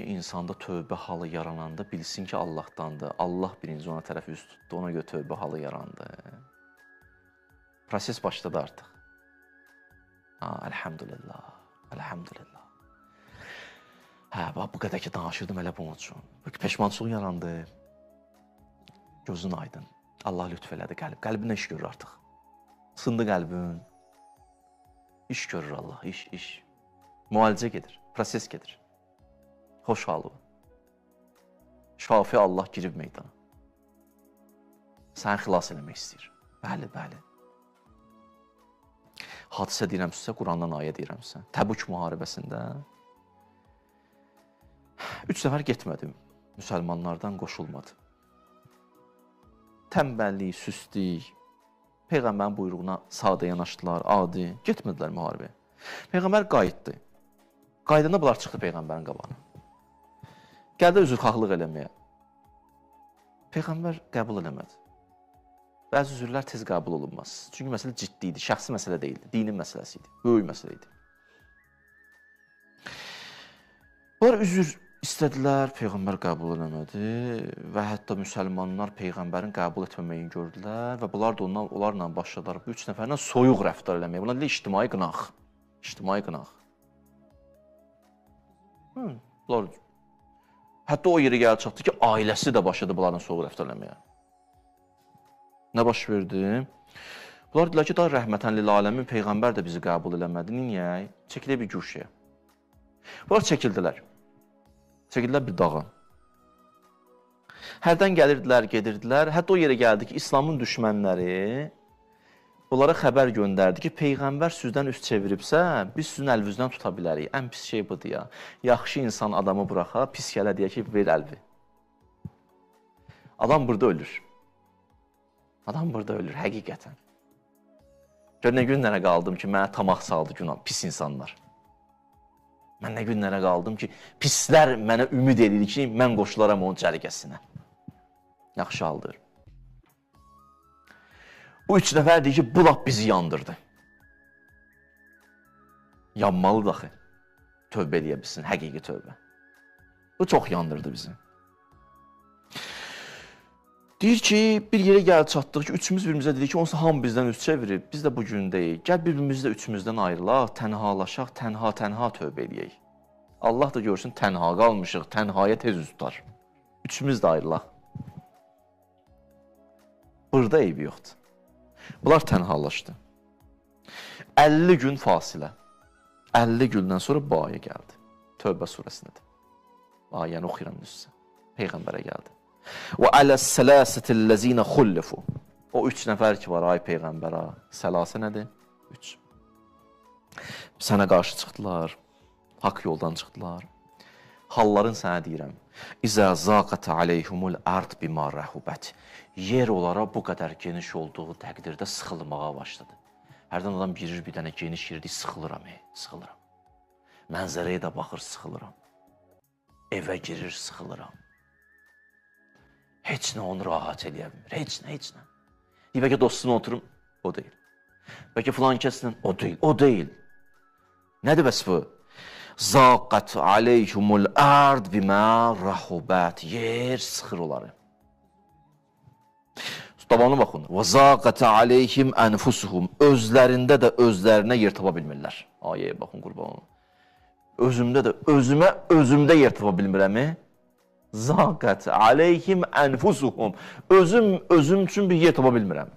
İnsanda tövbə halı yarananda bilsin ki, Allahdandır. Allah birinci ona tərəf üz tutdu, ona görə tövbə halı yarandı. Proses başladı artıq. Ha, əlhəmdülillah, əlhəmdülillah. Hə, bax, bu qədər ki, danışırdım elə bunun üçün. Peşmançılıq yarandı. Gözün aydın. Allah lütf elədi qəlb. Qəlbinə iş görür artıq. Sındı qəlbin. İş görür Allah, iş, iş. Müalicə gedir, proses gedir. Xoş halı. Şafi Allah girib meydana. Səni xilas eləmək istəyir. Bəli, bəli. Hadisə deyirəm sizə, Qurandan ayə deyirəm sizə. Təbük müharibəsində 3 nəfər getmədim. Müsəlmanlardan qoşulmadı. Tənbəllik, süstlük, Peyğəmbərin buyruğuna sadə yanaşdılar, adi, getmədilər müharibəyə. Peyğəmbər qayıtdı. Qayıdanda bunlar çıxdı Peyğəmbərin qabağına. Gəldi üzrxahlıq eləməyə. Peyğəmbər qəbul eləmədi. Bəzi üzrlər tez qəbul olunmaz. Çünki məsələ ciddi idi, şəxsi məsələ deyildi, dinin məsələsi idi, böyük məsələ idi. Bunlar üzr istədilər, Peyğəmbər qəbul eləmədi və hətta müsəlmanlar Peyğəmbərin qəbul etməməyini gördülər və bunlar da onlarla başladılar. Bu üç nəfərlə soyuq rəftar eləməyə. Buna deyilir ictimai qınaq. İctimai qınaq. Bunlar hətta o yerə gəlib çatdı ki, ailəsi də başladı bunlarla soyuq rəftar eləməyə. Nə baş verdi? Bunlar dedilər ki, daha rəhmətən lil aləmin Peyğəmbər də bizi qəbul eləmədi. Niyə? Çəkilək bir güşəyə. Bunlar çəkildilər. Çəkildilər bir dağa. Hərdən gəlirdilər, gedirdilər. Hətta o yerə gəldi ki, İslamın düşmənləri onlara xəbər göndərdi ki, Peyğəmbər sizdən üz çeviribsə, biz sizin əlvizdən tuta bilərik. Ən pis şey budur ya. Yaxşı insan adamı buraxa, pis gələ deyə ki, ver əlvi. Adam burada ölür. Adam burada ölür, həqiqətən. Gör, nə günlərə qaldım ki, mənə tamaq saldı günah, pis insanlar. Mən nə günlərə qaldım ki, pislər mənə ümid edir ki, mən qoşularam onun cərgəsinə. Yaxşı haldır. Bu üç nəfər deyir ki, bu lap bizi yandırdı. Yanmalıdır axı. Tövbə eləyə bilsin, həqiqi tövbə. Bu çox yandırdı bizi. Deyir ki, bir yerə gəlib çatdıq ki, üçümüz bir-birimizə dedik ki, onsuz hamı bizdən üz çevirib, biz də bu gündəyik. Gəl bir-birimizlə üçümüzdən ayrılaq, tənhalaşaq, tənha-tənha tövbə eləyək. Allah da görsün, tənha qalmışıq, tənhaya tez üz tutar. Üçümüz də ayrılaq. Burada eybi yoxdur. Bunlar tənhalaşdı. 50 gün fasilə. 50 gündən sonra bu ayə gəldi. Tövbə surəsindədir. Ayəni oxuyuram sizə. Peyğəmbərə gəldi. Və aləs-sələsətəl-ləzinə xullifu. O üç nəfər ki var, ay Peyğəmbərə. Sələsə nədir? Üç. Sənə qarşı çıxdılar. Haqq yoldan çıxdılar. Halların sənə deyirəm. İzə zaqət aleyhumul ard bima rəhubət. Yer onlara bu qədər geniş olduğu təqdirdə sıxılmağa başladı. Hərdən adam girir bir dənə geniş yerdə, sıxılıram, sıxılıram. Mənzərəyə də baxır, sıxılıram. Evə girir, sıxılıram. Heç nə onu rahat eləyə bilmir, heç nə, heç nə. Deyir, bəlkə dostuna oturum, o deyil. Bəlkə filan kəslə, o deyil, o deyil. Nədir bəs bu? Zaqət aleyhumul ard bimə rəhubət. Yer sıxır onları. Davamına baxın. Və zaqət aleyhim ənfusuhum. Özlərində də özlərinə yer tapa bilmirlər. Ayəyə baxın, qurban olun. Özümdə də, özümə, özümdə yer tapa bilmirəmi? Zaqət aleyhim ənfusuhum. Özüm, özüm üçün bir yer tapa bilmirəm.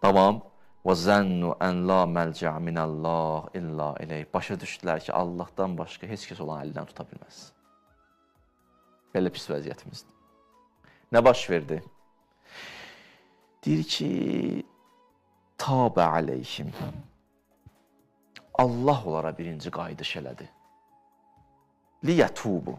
Tamam. Və zənnu ən la məlcə minəllah illə ileyh. Başa düşdülər ki, Allahdan başqa heç kəs olan əldən tuta bilməz. Belə pis vəziyyətimizdir. Nə baş verdi? Deyir ki, tabə aleyhim. Allah onlara birinci qayıdış elədi. Liyətubu.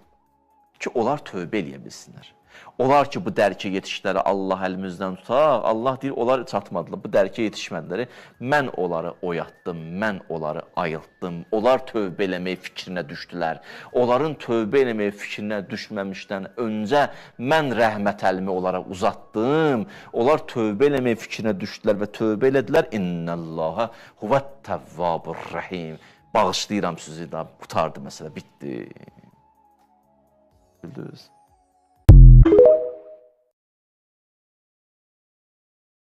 Ki, onlar tövbə eləyə bilsinlər. Onlar ki, bu dərkə yetişdilər, Allah əlimizdən tutaq, Allah deyir, onlar çatmadılar, bu dərkə yetişmədilər. Mən onları oyatdım, mən onları ayıltdım. Onlar tövbə eləmək fikrinə düşdülər. Onların tövbə eləmək fikrinə düşməmişdən öncə mən rəhmət əlimi onlara uzatdım. Onlar tövbə eləmək fikrinə düşdülər və tövbə elədilər. İnnəllaha huvət-təvvabur-rəhim. Bağışlayıram sizi da, qurtardı məsələ, bitdi. Bildiniz?